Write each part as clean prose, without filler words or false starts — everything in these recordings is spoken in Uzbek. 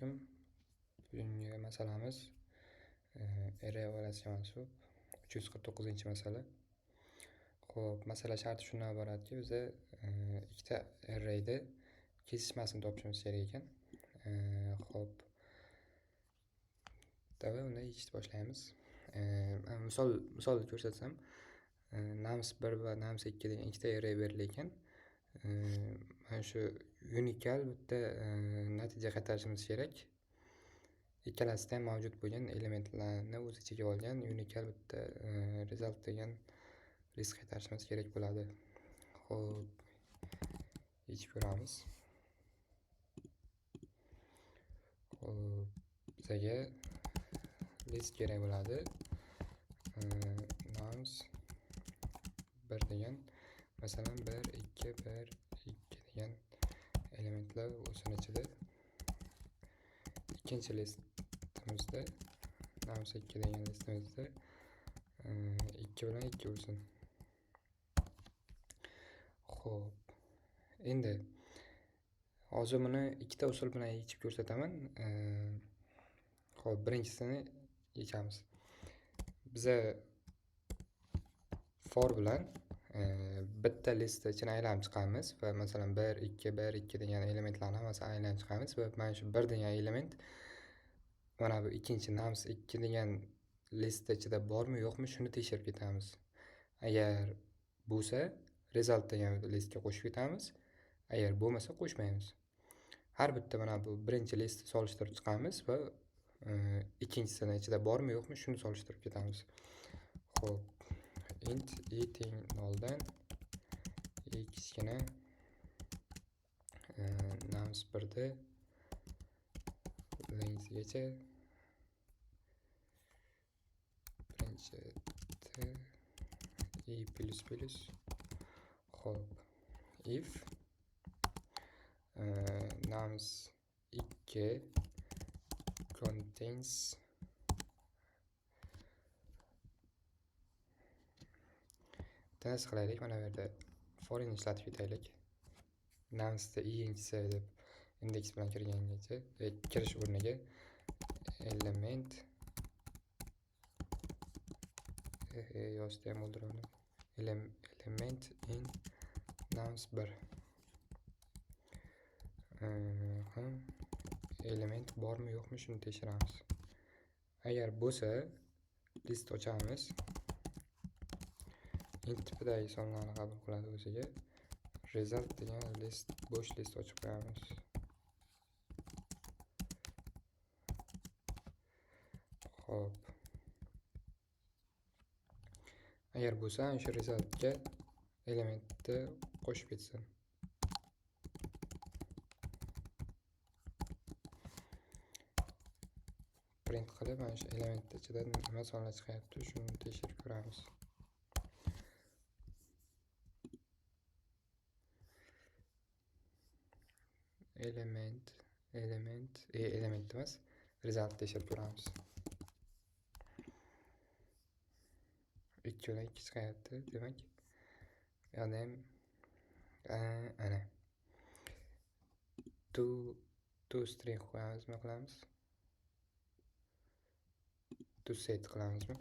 Alaykum. Bugungi masalamiz array olasiga mansub 349-masala. Xo'p, masala sharti shundan iboratki, biza ikkita arrayni kesishmasini topishimiz kerak ekan. Xo'p. Davay unda yechishni boshlaymiz. Misol ko'rsatsam, nums 1 va nums 2 degan ikkita array berilgan ekan. Mana shu unikal bitta natija qaytarishimiz kerak. Ikkalasida ham mavjud bo'lgan elementlarni o'z ichiga olgan unikal bitta result degan list qaytarishimiz kerak bo'ladi. Xo'p, yechib ko'ramiz. Xo'p, bizaga list kerak bo'ladi. Nums 1 degan, masalan 1 2 1 2 degan elementlar o'zini ichida. Ikkinchi listimizda nums 2 degan listimizda 2 bilan 2 bo'lsin. Xo'p, endi hozir buni ikkita usul bilan yechib ko'rsataman. Xo'p, birinchisini yechamiz. Biza for bilan bitta list ichini aylanib chiqamiz va masalan 1 2 1 2 degan elementlarni hammasini aylanib chiqamiz va mana shu 1 degan element mana bu ikkinchi nums 2 degan list ichida bormi yo'qmi shuni tekshirib ketamiz. Agar bo'lsa result degan listga qo'shib ketamiz, agar bo'lmasa qo'shmaymiz. Har bitta mana bu birinchi listni solishtirib chiqamiz va ikkinchisini ichida bormi yo'qmi shuni solishtirib ketamiz. Xo'p, int i teng 0 dan i kichkina nums 1 da lengthgacha birinchi t i plus plus. Xo'p, if nums 2 contains test qilaylik. Mana bu yerda for in ishlatib ketaylik. Numsda i'inchisi deb indeks bilan kirgangacha kirish o'rniga element yozdi ham o'ldirdim. Element in nums 1 element bormi yo'qmi shuni tekshiramiz. Agar bo'lsa list ochamiz. Int tipidagi sonlarni qabul qiladi o'ziga. Result degan list, bo'sh list ochib qo'yamiz. Xo'p. Agar bo'lsa, o'sha resultga elementni qo'shib ketsin. Print qilib, mana shu element ichidan nima sonlar chiqyapti, shuni tekshirib ko'ramiz. Element emas, result tekshirib ko'ramiz. 2 bilan 2 chiqyapti, demak. Bu yoqda ham ana to string qo'yamizmi, qilamiz? To set qilamizmi?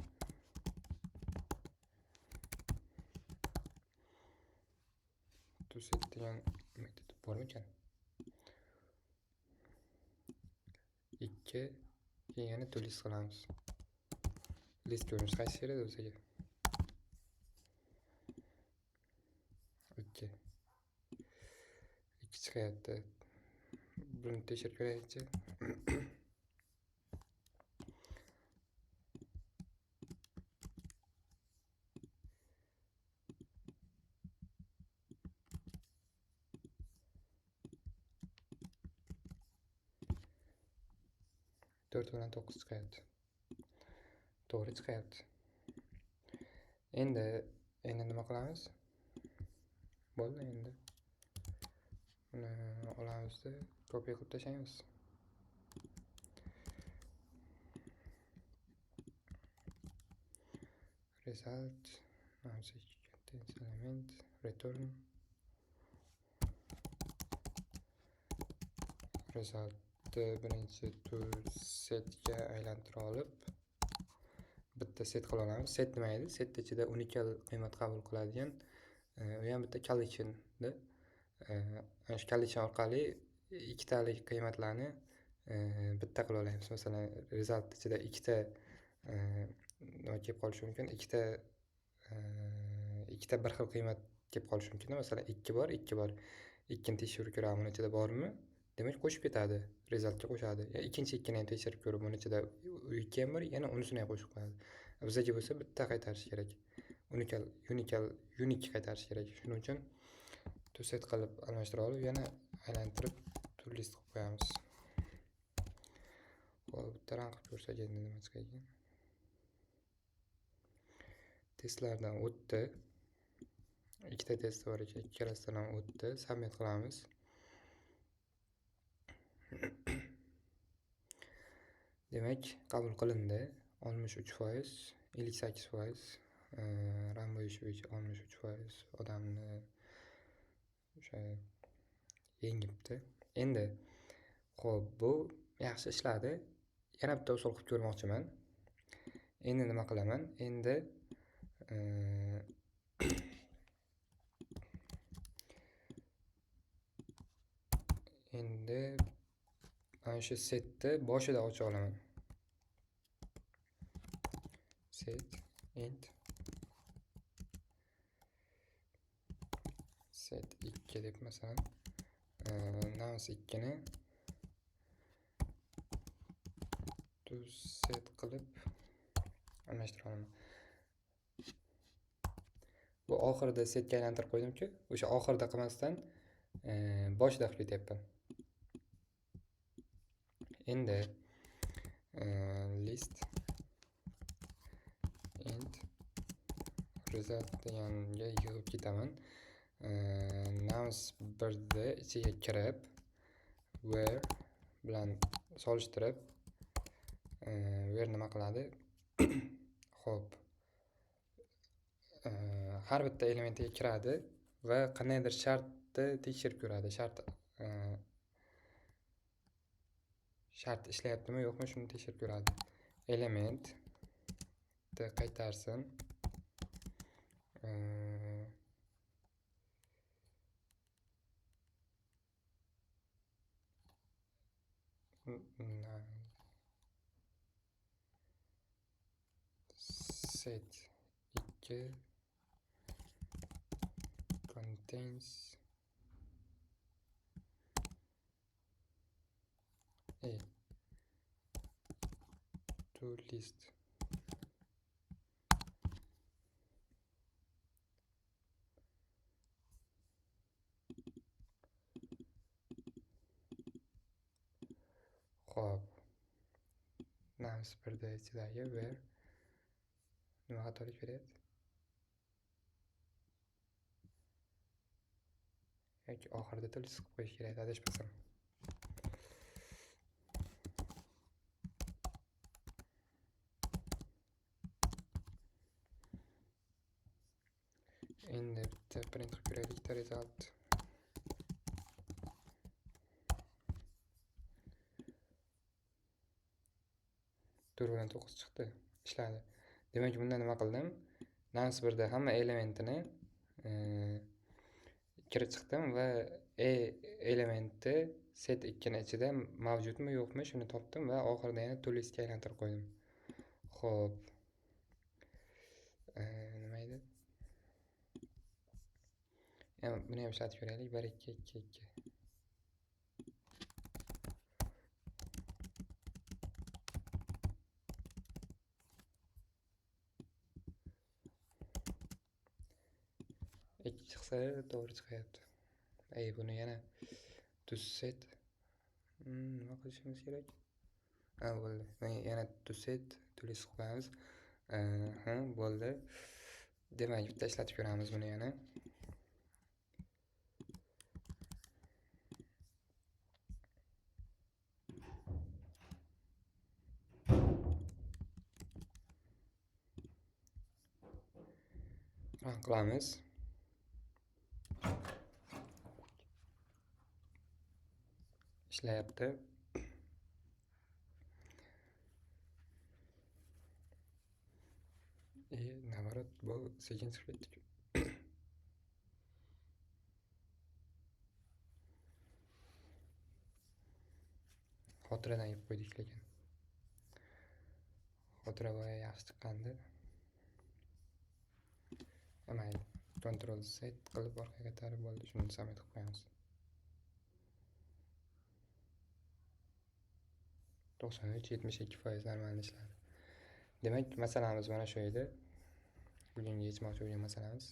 To set degan metod bormikan? 2 keyin yana to list qilamiz. List ko'rinishi qaysi yerda o'ziga? 2 2 chiqyapti. Buni tekshirib ko'raylikchi. 4 bilan 9 chiqyapti. To'g'ri chiqyapti. Endi nima qilamiz? Bo'ldi endi. Buni olamizda, kopiya qilib tashlaymiz. Result nums 2 contains element return result Birinchi to setga aylantira olib bitta set qila olamiz. Set nima edi? Set ichida unikal qiymat qabul qiladigan, u ham bitta collectionda. Ana shu collection orqali ikkitalik qiymatlarni bitta qila olamiz. Masalan, result ichida ikkita nima kelib qolishi mumkin? Ikkita bir xil qiymat kelib qolishi mumkin. Masalan, 2 bor, 2 bor. Ikkini tekshirib ko'ramiz, buni ichida bormi? Demak, qo'shib ketadi, resultga qo'shadi. Ya ikkinchi ikkini ham tekshirib ko'rib, buni ichida 2 ham bor, yana unisini ham qo'shib qo'yadi. Bizga bo'lsa bitta qaytarish kerak. Unikal, unikal, unique qaytarish kerak. Shuning uchun to set qilib almashtira olib, yana aylantirib to list qilib qo'yamiz. Xo'p, bitta rang qilib ko'rsak endi nima chiqar ekan. Testlardan o'tdi. Ikkita test bor ekan, ikkalasidan ham o'tdi. Submit qilamiz. Demak, qabul qilindi. 63%, 58%, ram bo'yicha 63% odamni o'sha yengibdi. Endi, xo'p, bu yaxshi ishladi. Yana bitta usul qilib ko'rmoqchiman. Endi nima qilaman? Endi endi mana shu setni boshida ocha olaman. Set int set 2 deb masalan, nums 2 ni to set qilib almashtira olaman. Bu oxirida setga aylantirib qo'ydimki, o'sha oxirida qilmasdan, boshida qilib ketyapman. Endi list int result deganga yig'ib ketaman. Nums 1 ichiga kirib where bilan solishtirib, where nima qiladi? Xo'p. Har bitta elementiga kiradi va qandaydir shartni tekshirib ko'radi. Shart ishlayaptimi, yo'qmi, shuni tekshirib ko'radi. Element qaytarsin. Set 2 contains a to list. Xo'p. Nums 1da ichidagi where nima xatolik beryapti? Yoki oxirida to list qilib qo'yish kerak, adashmasam. Endi bitta print qilib ko'raylik result. To'rt bilan 9 chiqdi. Ishladi. Demak, bunda nima qildim? Nums 1da hamma elementini kirib chiqdim va e elementi set 2 ni ichida mavjudmi, yo'qmi shuni topdim va oxirida yana to listga aylantirib qo'ydim. Xo'p. Nima edi? Yana buni ham ishlatib ko'raylik. 1 2 2 2. 2 chiqsa to'g'ri chiqyapti. Ey, buni yana to set nima qilishimiz kerak? Ha, bo'ldi. Yana to set, to list qo'yamiz. Ha, bo'ldi. Demak, bitta ishlatib ko'ramiz buni yana. Run qilamiz. Ishlayapti. И наоборот, bu sekin chiqib ketdik. Xotiradan yeb qo'ydik lekin. Xotira boya yaxshi chiqqandi. Mayli, Ctrl Z qilib orqaga qaytarib bo'ldi. Shuni submit qilib qo'yamiz. 93-72% normal ishladi. Demak, masalamiz mana shu edi. Bugungi yechmoqchi bo'lgan masalamiz.